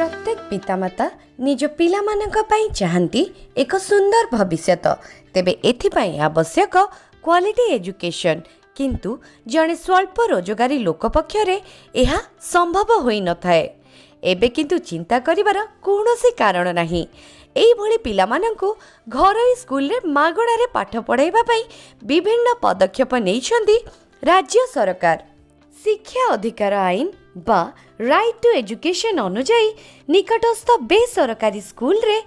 ପ୍ରତ୍ୟେକ ପିତାମାତା ନିଜ ପିଲାମାନଙ୍କ ପାଇଁ ଚାହାନ୍ତି ଏକ ସୁନ୍ଦର ଭବିଷ୍ୟତ। ତେବେ ଏଥିପାଇଁ ଆବଶ୍ୟକ କ୍ୱାଲିଟି ଏଜୁକେସନ୍। କିନ୍ତୁ ଜଣେ ସ୍ୱଳ୍ପ ରୋଜଗାରୀ ଲୋକ ପକ୍ଷରେ ଏହା ସମ୍ଭବ ହୋଇନଥାଏ। ଏବେ କିନ୍ତୁ ଚିନ୍ତା କରିବାର କୌଣସି କାରଣ ନାହିଁ। ଏଇଭଳି ପିଲାମାନଙ୍କୁ ଘରୋଇ ସ୍କୁଲରେ ମାଗଣାରେ ପାଠ ପଢ଼ାଇବା ପାଇଁ ବିଭିନ୍ନ ପଦକ୍ଷେପ ନେଇଛନ୍ତି ରାଜ୍ୟ ସରକାର। ଶିକ୍ଷା ଅଧିକାର ଆଇନ ବା ରାଇଟ୍ ଟୁ ଏଜୁକେସନ୍ ଅନୁଯାୟୀ ନିକଟସ୍ଥ ବେସରକାରୀ ସ୍କୁଲରେ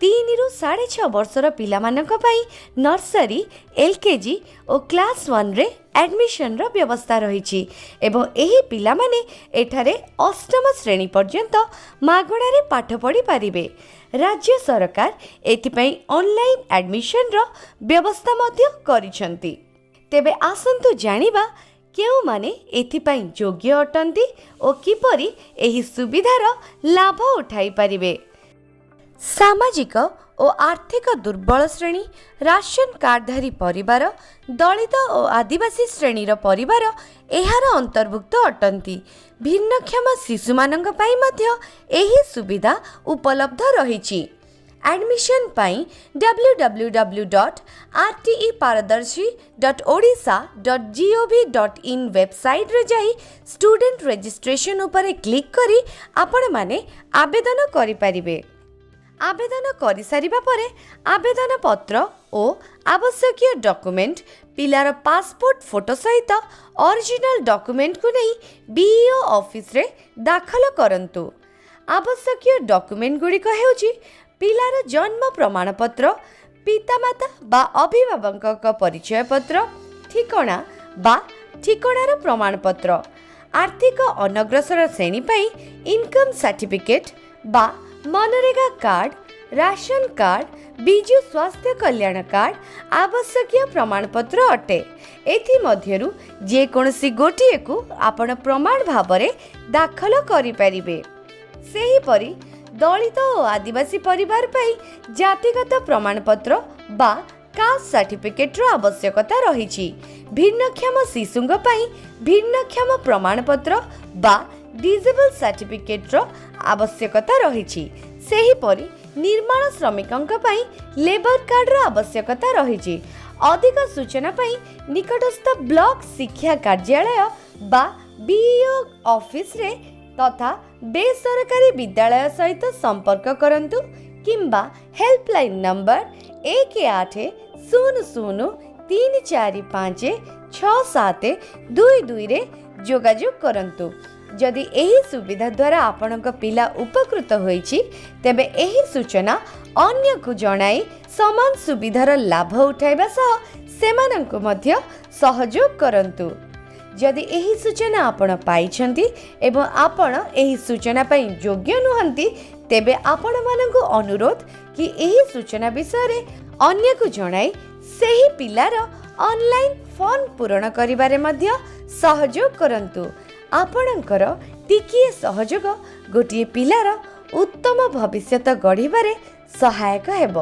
3ରୁ 6.5 ବର୍ଷର ପିଲାମାନଙ୍କ ପାଇଁ ନର୍ସରୀ, ଏଲ୍କେଜି ଓ କ୍ଲାସ୍ ୱାନ୍ରେ ଆଡ଼ମିସନ୍ର ବ୍ୟବସ୍ଥା ରହିଛି ଏବଂ ଏହି ପିଲାମାନେ ଏଠାରେ ଅଷ୍ଟମ ଶ୍ରେଣୀ ପର୍ଯ୍ୟନ୍ତ ମାଗଣାରେ ପାଠ ପଢ଼ିପାରିବେ। ରାଜ୍ୟ ସରକାର ଏଥିପାଇଁ ଅନଲାଇନ୍ ଆଡ଼ମିସନ୍ର ବ୍ୟବସ୍ଥା ମଧ୍ୟ କରିଛନ୍ତି। ତେବେ ଆସନ୍ତୁ ଜାଣିବା, କେଉଁମାନେ ଏଥିପାଇଁ ଯୋଗ୍ୟ ଅଟନ୍ତି ଓ କିପରି ଏହି ସୁବିଧାର ଲାଭ ଉଠାଇ ପାରିବେ। ସାମାଜିକ ଓ ଆର୍ଥିକ ଦୁର୍ବଳ ଶ୍ରେଣୀ, ରାସନ କାର୍ଡଧାରୀ ପରିବାର, ଦଳିତ ଓ ଆଦିବାସୀ ଶ୍ରେଣୀର ପରିବାର ଏହାର ଅନ୍ତର୍ଭୁକ୍ତ ଅଟନ୍ତି। ଭିନ୍ନକ୍ଷମ ଶିଶୁମାନଙ୍କ ପାଇଁ ମଧ୍ୟ ଏହି ସୁବିଧା ଉପଲବ୍ଧ ରହିଛି। ଆଡ଼ମିସନ୍ ପାଇଁ www.rteparadarshi.odisha.gov.in ୱେବସାଇଟ୍ରେ ଯାଇ ଷ୍ଟୁଡେଣ୍ଟ ରେଜିଷ୍ଟ୍ରେସନ୍ ଉପରେ କ୍ଲିକ୍ କରି ଆପଣମାନେ ଆବେଦନ କରିପାରିବେ। ଆବେଦନ କରିସାରିବା ପରେ ଆବେଦନ ପତ୍ର ଓ ଆବଶ୍ୟକୀୟ ଡକୁମେଣ୍ଟ, ପିଲାର ପାସପୋର୍ଟ ଫଟୋ ସହିତ ଅରିଜିନାଲ ଡକୁମେଣ୍ଟକୁ ନେଇ ବିଇଓ ଅଫିସରେ ଦାଖଲ କରନ୍ତୁ। ଆବଶ୍ୟକୀୟ ଡକୁମେଣ୍ଟ ଗୁଡ଼ିକ ହେଉଛି ପିଲାର ଜନ୍ମ ପ୍ରମାଣପତ୍ର, ପିତାମାତା ବା ଅଭିଭାବକଙ୍କ ପରିଚୟ ପତ୍ର, ଠିକଣା ବା ଠିକଣାର ପ୍ରମାଣପତ୍ର, ଆର୍ଥିକ ଅନଗ୍ରସର ଶ୍ରେଣୀ ପାଇଁ ଇନକମ୍ ସାର୍ଟିଫିକେଟ୍ ବା MNREGA card, ration card, Biju ସ୍ୱାସ୍ଥ୍ୟ କଲ୍ୟାଣ କାର୍ଡ଼ ଆବଶ୍ୟକୀୟ ପ୍ରମାଣପତ୍ର ଅଟେ। ଏଥିମଧ୍ୟରୁ ଯେକୌଣସି ଗୋଟିଏକୁ ଆପଣ ପ୍ରମାଣ ଭାବରେ ଦାଖଲ କରିପାରିବେ। ସେହିପରି ଦଳିତ ଓ ଆଦିବାସୀ ପରିବାର ପାଇଁ ଜାତିଗତ ପ୍ରମାଣପତ୍ର ବା କାଷ୍ଟ ସାର୍ଟିଫିକେଟ୍ର ଆବଶ୍ୟକତା ରହିଛି। ଭିନ୍ନକ୍ଷମ ଶିଶୁଙ୍କ ପାଇଁ ଭିନ୍ନକ୍ଷମ ପ୍ରମାଣପତ୍ର ବା ଡିଜେବଲ୍ ସାର୍ଟିଫିକେଟ୍ର ଆବଶ୍ୟକତା ରହିଛି। ସେହିପରି ନିର୍ମାଣ ଶ୍ରମିକଙ୍କ ପାଇଁ ଲେବର କାର୍ଡ଼ର ଆବଶ୍ୟକତା ରହିଛି। ଅଧିକ ସୂଚନା ପାଇଁ ନିକଟସ୍ଥ ବ୍ଲକ ଶିକ୍ଷା କାର୍ଯ୍ୟାଳୟ ବା ବିଇଓ ଅଫିସରେ ତଥା ବେସରକାରୀ ବିଦ୍ୟାଳୟ ସହିତ ସମ୍ପର୍କ କରନ୍ତୁ କିମ୍ବା ହେଲ୍ପଲାଇନ୍ ନମ୍ବର 1800 345 6722ରେ ଯୋଗାଯୋଗ କରନ୍ତୁ। ଯଦି ଏହି ସୁବିଧା ଦ୍ୱାରା ଆପଣଙ୍କ ପିଲା ଉପକୃତ ହୋଇଛି, ତେବେ ଏହି ସୂଚନା ଅନ୍ୟକୁ ଜଣାଇ ସମାନ ସୁବିଧାର ଲାଭ ଉଠାଇବା ସହ ସେମାନଙ୍କୁ ମଧ୍ୟ ସହଯୋଗ କରନ୍ତୁ। ଯଦି ଏହି ସୂଚନା ଆପଣ ପାଇଛନ୍ତି ଏବଂ ଆପଣ ଏହି ସୂଚନା ପାଇଁ ଯୋଗ୍ୟ ନୁହନ୍ତି, ତେବେ ଆପଣମାନଙ୍କୁ ଅନୁରୋଧ କି ଏହି ସୂଚନା ବିଷୟରେ ଅନ୍ୟକୁ ଜଣାଇ ସେହି ପିଲାର ଅନଲାଇନ୍ ଫର୍ମ ପୂରଣ କରିବାରେ ମଧ୍ୟ ସହଯୋଗ କରନ୍ତୁ। ଆପଣଙ୍କର ଟିକିଏ ସହଯୋଗ ଗୋଟିଏ ପିଲାର ଉତ୍ତମ ଭବିଷ୍ୟତ ଗଢ଼ିବାରେ ସହାୟକ ହେବ।